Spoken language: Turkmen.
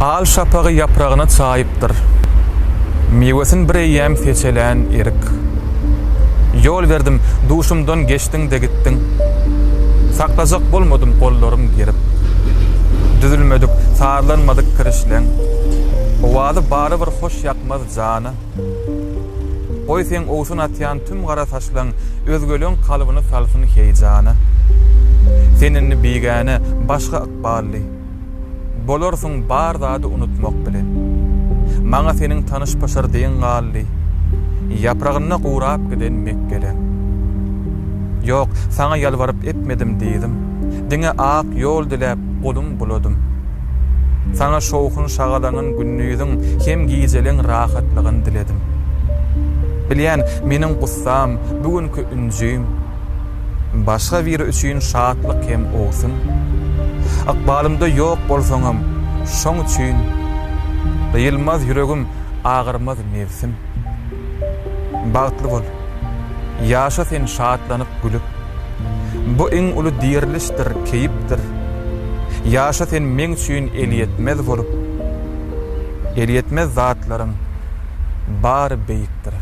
Al şapagy ýapragyna çaýypdyr. Miwesin bir eýýäm seçelän erik. Ýol berdim, duşumdan geçdiň-de gitdiň. Saklajak bolmadym gollarym gerip. Düzülmedik, sazlanmadyk kirişleň. Owazy barybir hoş ýakmaz jana. Goý seň owsun atýan tüm gara saçlaň özgeleň kalbyny salsyn heýjana. Sen indi bigäne, başga ykbally. Bolarsyň bar zady unutmak bilen. Maňa seniň tanyş pyşyrdyň galdy. Ýapragynda gurap giden mekgeleň. Ýok, saňa ýalbaryp epmedim dyzym. Diňe ak ýol diläp golum buladym. Saňa şowhun-şagalaňyn gündiziň hem gijeleň rahatlygyn diledim. Bilýän, meniň gussam, bu günki ünjim. Başga biri üçin şatlyk hem owsun. Ykbalymda ýok bolsaňam, şoň üçin Gyýylmaz ýüregim, agyrmaz nebsim. Bagtly bol. Ýaşa sen şatlanyp, gülüp. Bu iň uly dirilişdir, keýpdir. Ýaşa sen meň üçin elýetmez bolup. Elýetmez zatlaryň bary beýikdir.